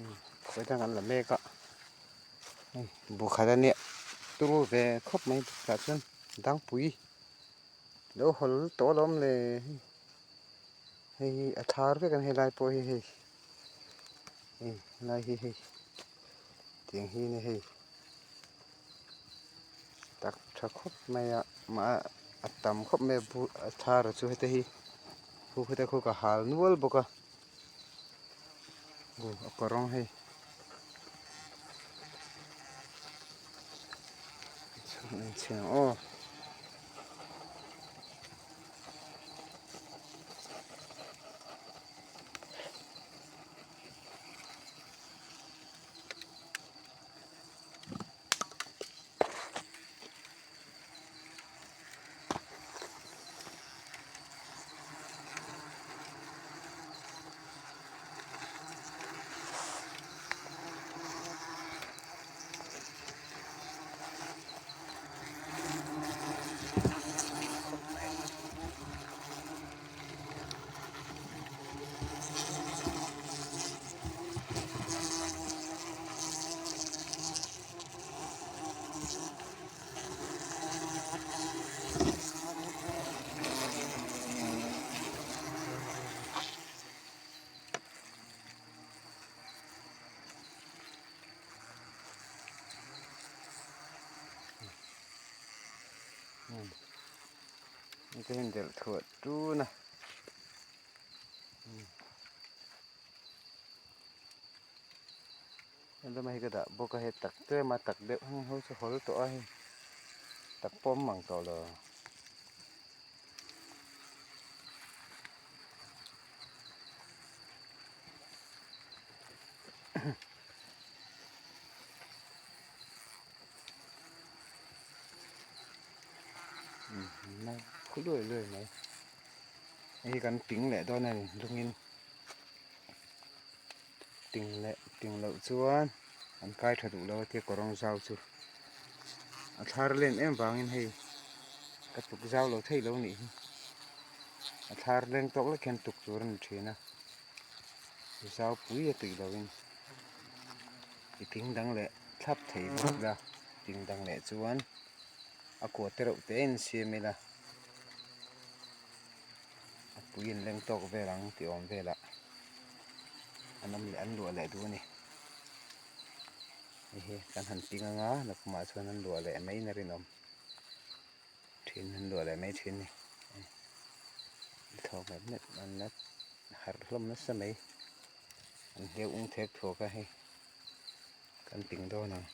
Khawi dang an la mek a hei bu khat a nia turu ve khawp mai tah chuan dangpui lo hawl tawh alawm le hei hi a thar vek a ni helai pawh hi hei hei helai hi hei tiang hi a ni hei tak tha khawp mai a mah a tam khawp mai a bu a thar chu heta hi khu khute khu ka hal nual bawk a. Aw a kawr rawng hei chhung aw. Ka en delh thuah tun a. Helama hi ka dah bawk a hei tak tlem a tak deuh heng ho chu hawl tawh a hei tak pawh awm mang tawh lo. Khu luai luai mai hei hi kan ping leh dawn a ni lungin. Ting leh ting loh chuan an kai tha duh lo a tia kawrawng zau chu a thar len em vangin hei ka tuk zau lo thei lo nih hi a thar leng tawk lek hian tuk tur a ni thin a zau pui a tui lovin i thing dang leh thlap thei bawk ila thing dang leh chuan a kua te reuh te in siam ila a pui in leng tawk vel ang tih awm velah. An awm leh an luah leh duh a ni hei hi kan han ping anga nakumah chuan an luah leh mai in a rinawm thin an luah leh mai thin a ni thawk mep mep an la harh hlawm nasa mai an hleuh ung thek thuak a hei kan ping dawn ang.